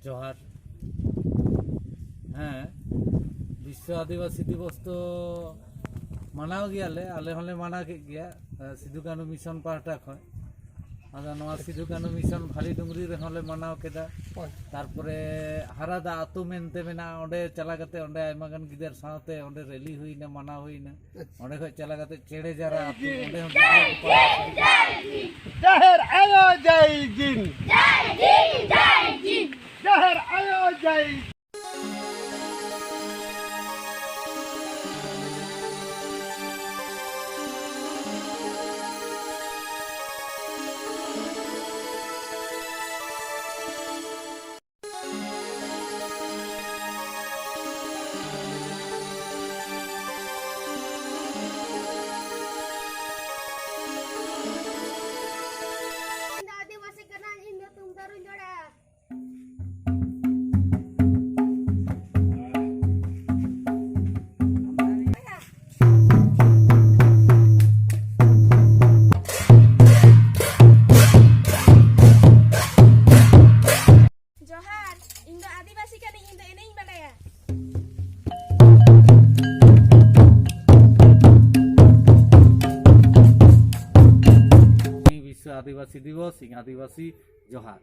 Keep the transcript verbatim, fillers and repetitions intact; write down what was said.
ᱡᱚᱦᱟᱨ᱾ ᱦᱮᱸ, ᱵᱤᱥᱥᱚ ᱟᱹᱫᱤᱵᱟᱹᱥᱤ ᱫᱤᱵᱚᱥ ᱫᱚ ᱢᱟᱱᱟᱣ ᱜᱮᱭᱟᱞᱮ, ᱟᱞᱮ ᱦᱚᱸᱞᱮ ᱢᱟᱱᱟᱣ ᱠᱮᱫ ᱜᱮᱭᱟ᱾ ᱥᱤᱫᱩ ᱠᱟᱹᱱᱦᱩ ᱢᱤᱥᱚᱱ ᱯᱟᱦᱴᱟ ᱠᱷᱚᱱ᱾ ᱟᱫᱚ ᱱᱚᱣᱟ ᱥᱤᱫᱩ ᱠᱟᱹᱱᱦᱩ ᱢᱤᱥᱚᱱ ᱵᱷᱟᱞᱤ ᱰᱩᱝᱨᱤ ᱨᱮᱦᱚᱸ ᱞᱮ ᱢᱟᱱᱟᱣ ᱠᱮᱫᱟ᱾ ᱛᱟᱨᱯᱚᱨᱮ ᱦᱟᱨᱟᱫᱟ ᱟᱹᱛᱩ ᱢᱮᱱᱛᱮ ᱢᱮᱱᱟᱜᱼᱟ, ᱚᱸᱰᱮ ᱪᱟᱞᱟᱣ ᱠᱟᱛᱮ ᱚᱸᱰᱮ ᱟᱭᱢᱟ ᱜᱟᱱ ᱜᱤᱫᱟᱹᱨ ᱥᱟᱶᱛᱮ ᱚᱸᱰᱮ ᱨᱮᱞᱤ ᱦᱩᱭᱱᱟ, ᱢᱟᱱᱟᱣ ᱦᱩᱭᱱᱟ᱾ ᱚᱸᱰᱮ ᱠᱷᱚᱱ ᱪᱟᱞᱟᱣ ᱠᱟᱛᱮ ᱪᱮᱲᱮ ᱡᱟᱨᱟ ᱟᱹᱛᱩ, ᱚᱸᱰᱮ ᱦᱚᱸ ᱜᱤᱫᱽᱨᱟᱹ ᱠᱚ ᱯᱟᱲᱦᱟᱣ ᱠᱮᱫᱟ᱾ ᱡᱟᱦᱮᱨ ᱟᱭᱳ ᱡᱟᱭ ᱡᱤᱱ᱾ ᱡᱟᱭ ᱡᱤᱱ, ᱡᱟᱭ ᱡᱤᱱ᱾ ᱡᱟᱦᱮᱨ ᱟᱭᱳ ᱡᱟᱭ᱾ ᱤᱧ ᱫᱚ ᱟᱹᱫᱤᱵᱟᱹᱥᱤ ᱠᱟᱹᱱᱟᱹᱧ, ᱤᱧ ᱫᱚ ᱛᱩᱢᱫᱟᱜ ᱨᱩᱧ ᱨᱚᱲᱟ᱾ ᱡᱚᱦᱟᱨ, ᱤᱧ ᱫᱚ ᱟᱹᱫᱤᱵᱟᱹᱥᱤ ᱠᱟᱹᱱᱟᱹᱧ, ᱤᱧ ᱫᱚ ᱮᱱᱮᱡ ᱤᱧ ᱵᱟᱰᱟᱭᱟ᱾ ᱵᱤᱥᱥᱚ ᱟᱹᱫᱤᱵᱟᱹᱥᱤ ᱫᱤᱵᱚᱥ, ᱤᱧ ᱟᱹᱫᱤᱵᱟᱹᱥᱤ ᱡᱚᱦᱟᱨ᱾